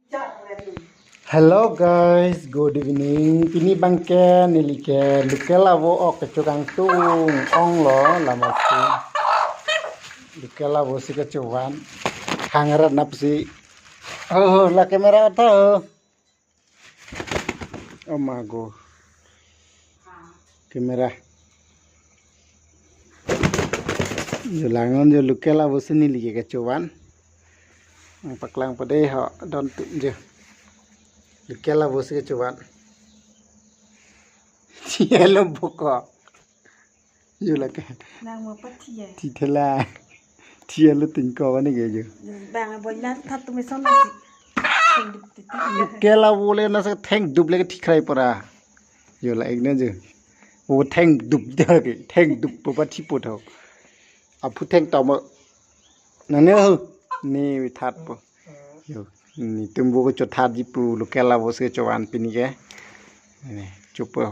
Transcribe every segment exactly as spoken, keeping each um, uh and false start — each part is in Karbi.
Hello guys, good evening. Pini abangke neli ke local avo-ok kechokangtung onglo, lama si local avo si kechovan. Hangrat nap si. Oh, la camera ta. Oh mago. Camera. Jo langnon jo local avo si neli ke kechovan. Nangpaklang pade ho don tu jo. Local avo si kechovan. Yellow boko. Jo lake. Nang mo pathi ya. Thi thela. Thi alo tingko ani ke jo. Bang boiler that tumison nasi. Local avo le nasa thengdup le ke thikrai pora. Jo la ek na jo. Vo thengdup ja ke. Thengdup po pathi po tho. Aphu thengtom. Nane ho. Ni thatpo. Jo. Nitum vo kechothatji pu local avo si chovan pini ke. Ni chopo.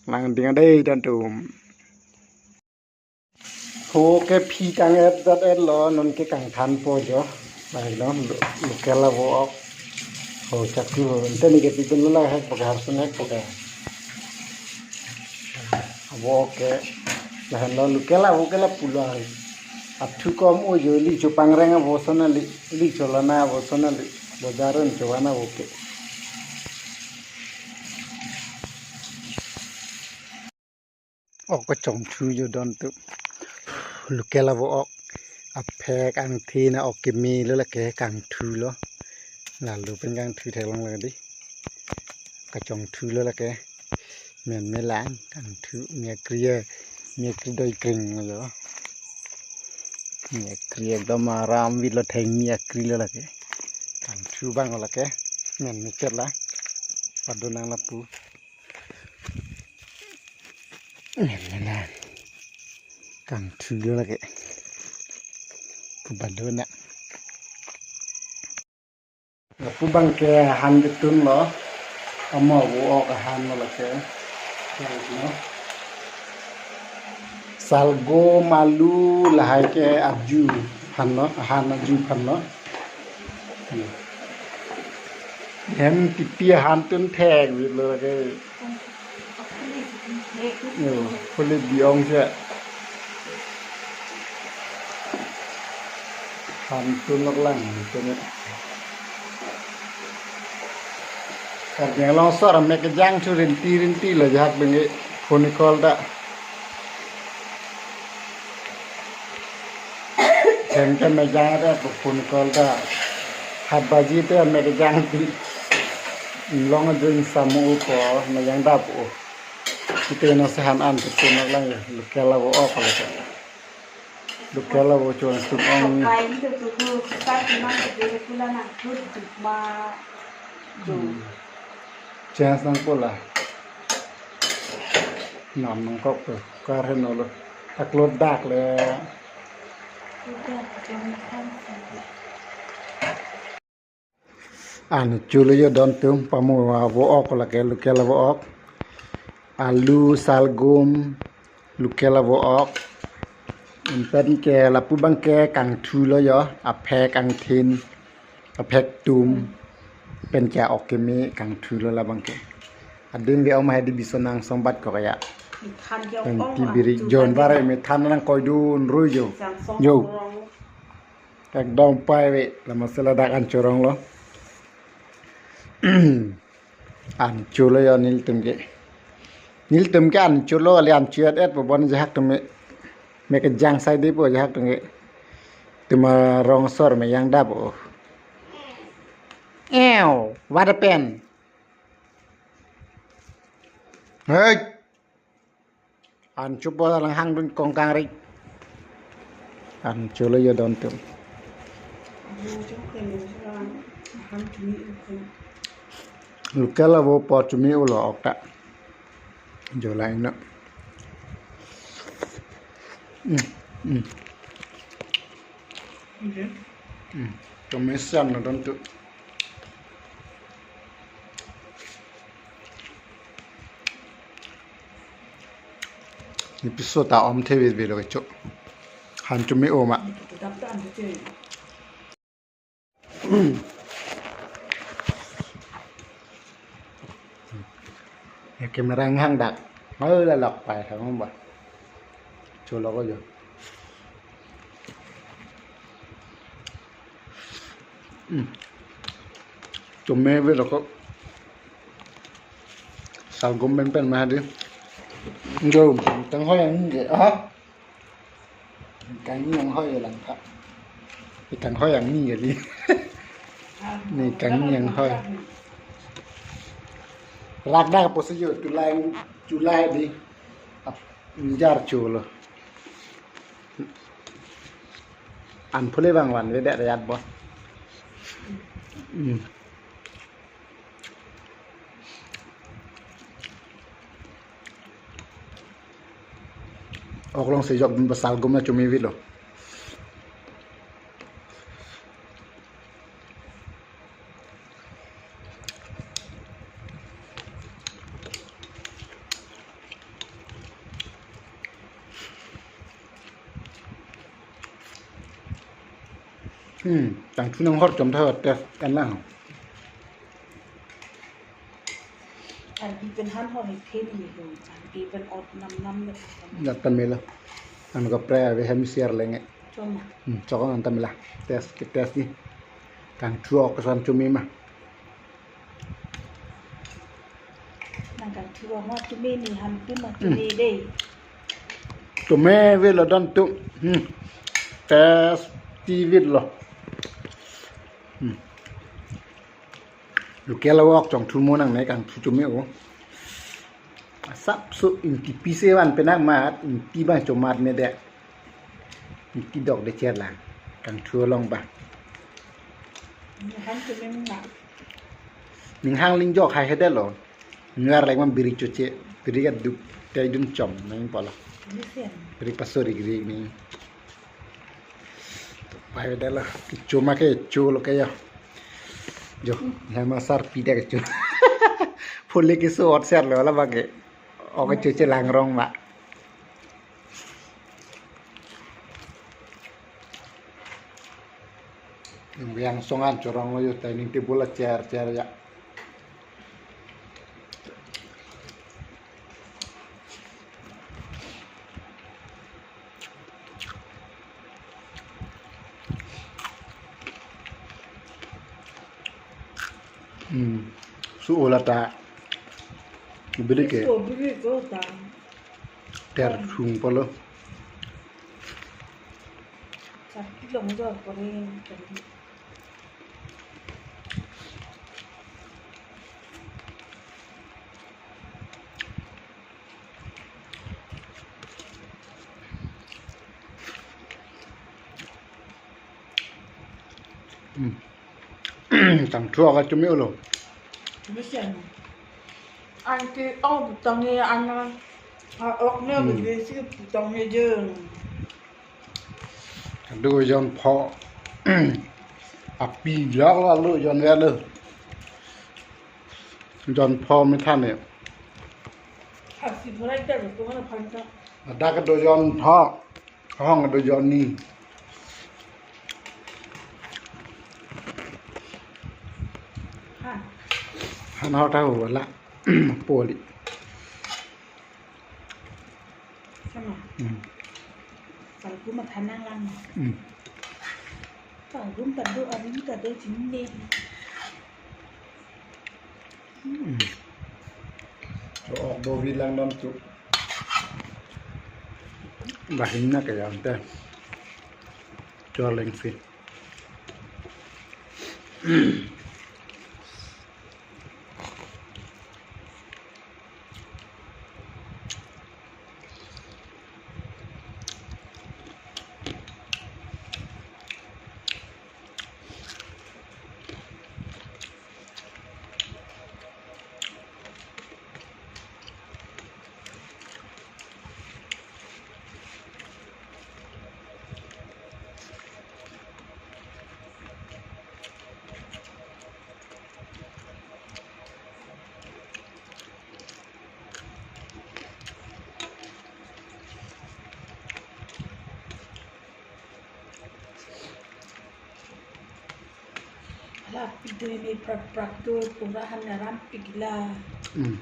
Langding adai don tum. Ho ke phi kang-et jat-etlo, non ke kangthanpo jo. Baik no, lo-, local avo-ok. Ho chaku ho. Ante ni ke pipin lo la hek paga harsun hek paga. Avo-ok ke. Lahenlo local avo ke lapulo. Athu kom o jo, ili chopangreng avo sona ili, ili cholana avo sona ili. Bojar an chovan avo ke. Ok kachongthu jo don tu. Local avo-ok. Aphek angthin a-ok keme lo lake kangthu lo. Lalu pen kangthu theklong lake di. Kachongthu lo lake. Men melang kangthu mi akri ya. Mi akri doi kring lo. Mi akri ekdom aram vit lo theng mi akri lo lake. Kangthu abang lo lake. Men mechet la. Pado nang lapu. Nela kangthu lo lake. Pu bado na. Lapu abangke han ketun lo. Amo avo-ok ahan lo lake. Yang no. Salgom, alu lahai ke aju aphan lo, ahan aju aphan lo. Hem tipi ahan tun thek vit lo ke. Yo, puli biong se. Han tun nok lang, tun nok. Karbi Anglong asor mek kejang chu rinti rinti lo jahak bengi phone call ta. Thengke mejang ta phone call ta. Hat baji te mek kejang ti. Long jing samu ko mejang dap o. Kita no sehan an tu nak lang ya. Local avo-ok lo ke. Local avo chon sum ong. Kain tu tu tu, kita cuma kerja kula nang tu tu ma tu. Hmm. Chance nangpo la. Nam nangkok tu. Kar heno lo. Aklot dak le. An chulo yo don tum pamu avo-ok lake local avo-ok. Alu, salgom, local avo-ok. Pen ke lapu abangke kangthu lo yo, aphek angthin, aphek tum. Pen ke a-ok keme kangthu lo labangke. Adim ve om hai di bison nangsombat ko kaya. Pen ti birik jon bare me than nangkoidun ru jo. Jo. Ekdom pai ve, lama si ladak an chorong lo. An chulo yo nelitum ke. Nelitum ke an chulo, ali an chu-et-et po bon jahak tum me. Mek kejang sai di po jahak tum ke. Tuma rong asor mejang dap o. Ew, what happened? Hey! An chupo lang hangdun kongkang ri. An chulo yo don tum. Local avo po chumi ulo okta. Jo lang no. Hmm, hmm. Hmm. Tomesan no don tu. Ni piso ta om the vis velo kecho. Han chumi o ma. Ya, camera hang dak. Oi, lalak pai thang ba. Cholok ajo. Hmm. Chome ave lo ko. Salgum pen pen ma di. Jo, tang hoi ang ge, ha? Kangni ang hoi lang tha. Kang hoi ang ni kali. Ni kangni ang hoi. Rak dak pusi jo, tulai, tulai di. Ap, njar chulo. An phule bang van ve det yat bo. Hmm. Ok long sejok dun ba salgum na chome avelo. Hmm, tangthu nanghor chom tha test kan lang. An pi pen han hor he phe ni ho. An pi pen ot nam nam le. Ya, tamela. An kaprek ave hem share lenge. Choma. Hmm, chokon an tamela. Test, ke test ni. Tangthu ok kesan chome ma. Nang tangthu ok ma chome ni, han pi ma chome dei. Chome avelo don tu. Hmm. Test ti avelo. Hmm. Local ok chongthu mo nangne kangthu chome o. Asapso ingti pise van penak mat, ingti bang chomat me de. Ingti dok de cher lang. Kangthu along ba. Ni han chome ma. Ning hang ling jok hai hede lo. Nuar lek man biri choche, biri ka duk, tai dun chom, nang pala. Ni sen. Biri pasori giri ni. Pai dala, kecho ma kecho lo kaya. Jo, ya ma sar pida kecho. Phule keso ot ser lo la bage. Ok choche lang rong ma. Yang songan chorong lo yo dining table a chair chair ya. Hmm. Su ola ta. Bili ke. Su bili ko ta. Ter sung polo. Sakit long jo pore. Hmm. Tangthu ok chome lo. Bisa. Anti oh tang ni ana. Ah, ok ne. Hmm. Besi tang ni je. Adu jon pho. Api lak lalu jon velo. Jon pho me than ne. Asi bhai ta ko na phan ta. Ada kedo jon pho. Hong kedo jon ni. Han. Han ho ta ho la. Poli. Sama. Hmm. Salgum matha nang lang. Hmm. Salgum ta do, aring ta do, chini ne. Hmm. So, ok bo vi lang dam tu. Bahin na kaya ante. Chor lengsi. Hala pidoi me prak prak do pura han aram pigla. Hmm.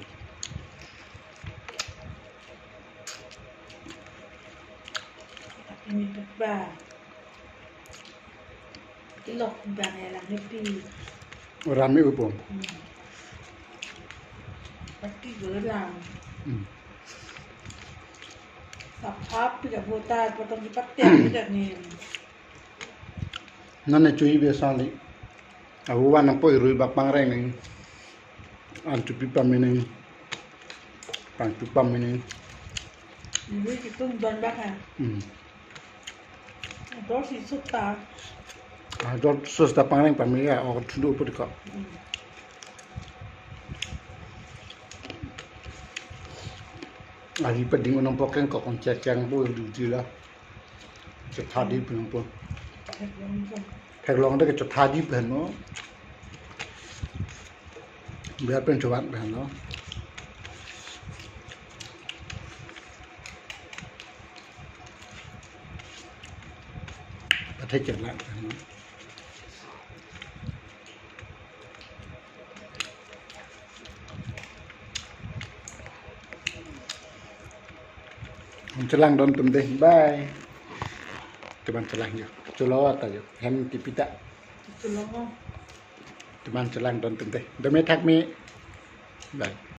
Ba. Ilok bang ya lang ni pi. Rame upo. Hmm. Pati gelang. Hmm. Sap hap tidak botar potong di pati tidak ni. Nane chui biasa ni. Ahuan apo irui bak pangreng ni. Antupi pamining. Pangtu pamining. Irui kitung don bak ha. Hmm. Dor si sutta. Ah, dor sutta pangreng pamia, oh, thundu put ko. Hmm. Ari pading unang pokeng ko kong cekeng po duty la. Chetha di pun po. Theklong de ke chetha di pen no. Biar pen chuan pen no. Pathek chelang pen no. Chelang don tum deh, bye. Teman chelang yo, cholo ata yo, hem tipita. Cholo. Teman chelang don tum deh, dome thak me. Bye.